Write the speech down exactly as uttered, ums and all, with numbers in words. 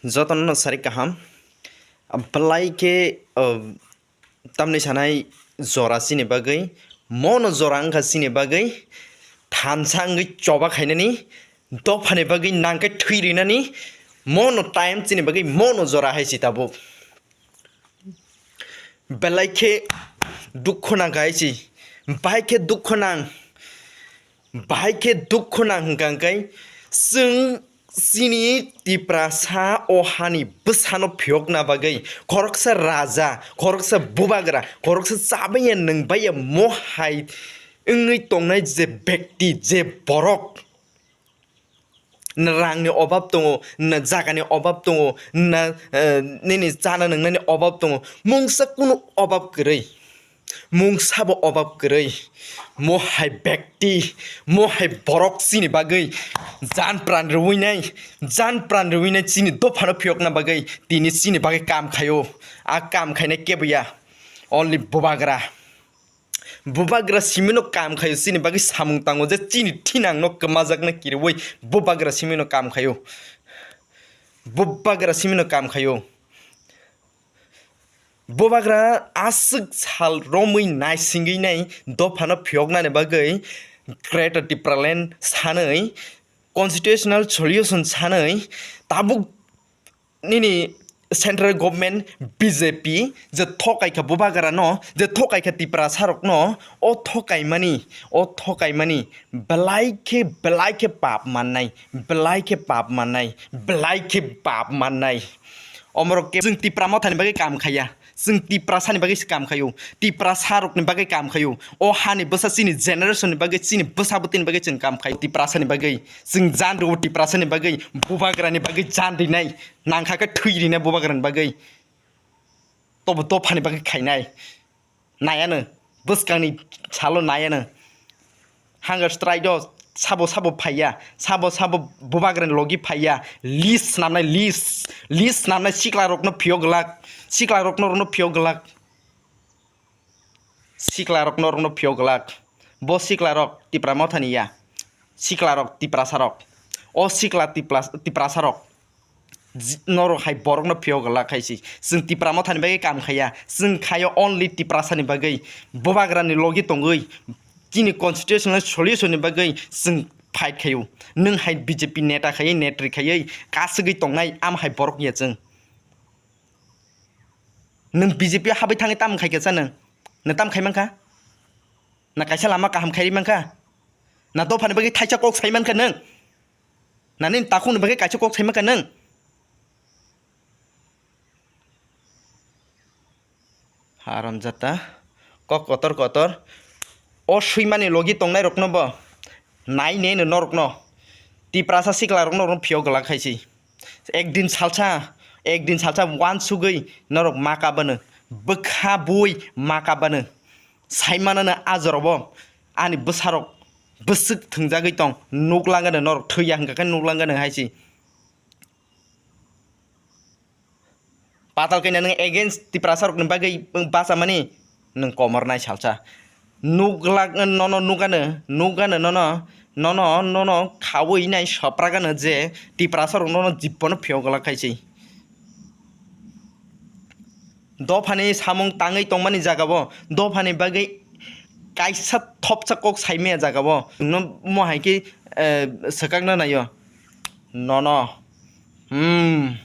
Jotono no sari kaham. Belai khe, uh, tamni sanai jora chini bagwi, mono jora wngkha chini bagwi, thansa wngwi choba khainani, dophani bagwi nangkhe thwi rinani, mono time chini bagwi, mono jora hai si tabuk. Belai khe dukhu nang hai si, bahai khe dukhu nang. Bahai khe dukhu nang hwnkha hwnkhe, chwng chini Tiprasa o hani bwsano phiyokna bagwi khoroksa raja, khoroksa bubagra, khoroksa chabaiya nwngbaiya mohai wngwi tongnai je bekti, je borok, na rangni obab tongo, na jagani obab tongo, na, eh, nini chana nwngnani obab tongo, mungsa kunu obab kwrwi. Mungsabo obab kwrwi, mo hai bekti, mo hai borok chini bagwi jan pran rwinai, jan pran rwinai chini dophano phiyokna bagwi tini chini bagwi kam khaio. A kam khainai keboya, only bubagra. Bubagra simino kam khaio chini bagwi samung tango je chini thinangno kwmajakna kirwi bubagra simino kam khaio. Bubagra simino kam khaio. Bubagra aswk sal romwi naisingwi nai dophano phiyoknani bagwi Greater Tipraland sanwi, constitutional solution sanwi, tabuk nini central government B J P je thokai kha bubagrano, je thokai kha Tiprasarokno, o thokaimani, o thokaimani belai khe, belai khe pap mannai, belai khe pap mannai, belai khe pap mannai. Omorok khe chwng Tipra Mothani bagwi kam khaiya, chwng Tiprasani bagwi se kam khaio, Tiprasarokni bagwi kam khaio. O hani bwsa chini generation ni bagwi, chini bwsa bwtwini bagwi chwng kam khaio. Tiprasani bagwi chwng jan rwo, Tiprasani bagwi, bubagrani bagwi jan rinai, nangkha khe thwi rinai bubagrani bagwi. Tobo dophani bagwi khainai. Naiano, bwskangni salo naiano. Hunger strike o sabo sabo phaiya, sabo sabo bubagrani logi phaiya, list snamnai, list, list snamnai siklarokno phiyok glak, siklarokno rokno phiyok glak, siklarokno rokno phiyok glak. Bo siklarok Tipra Mothani ya, siklarok Tiprasarok, o sikla Tipla-, Tiprasarok. J-, norok hai borokno phiyok glak hai se. Chwng Tipra Mothani bagwi kam khaiya. Chwng khaio only Tiprasani bagwi. Bubagrani logi tongwi chini constitutional solution ni bagwi chwng fight khaio. Nwng hai B J P neta khaiwi, netri khaiwi kasugwi tongnai, am hai borok ya chwng. Nwng B J P habwi thangwi tamo khaikha cha nwng? Na tam khai mankha? Na kaisa lama kaham khairi mankha? Na dophani bagwi thaisa kok sai mankha nwng? Na nini takhukni bagwi kaisa kok sai mankha nwng? Haramjata. Kok kotor kotor. O swimani logi tongnairokno bo nai neno norokno. Tiprasa siklarokno norokno phiyok glak hai se. Ekdin salsa, ekdin salsa uansugwi norok ma kabano. Bwkha bui ma kabano. Saimanano a jorao ani bwsarok bwswk thwngjagwi tong. Nuklangano norok thwiya hwnkha khe nuklangano hai se. Patal kaina nwng against Tiprasa rokni bagwi bachamani nwng komornai salsa. Nuglak nono nugano, nugano nono, nono, nono khaui nai sopragano je Tiprasa rok nono jibbono phiyok glak khai se. Dophani samung tangwi tongmani jagao, dophani bagwi kaisa thopsa kok saimaya jagao, no mo hai khe, eh, swkakna naio. Nono. Hmm.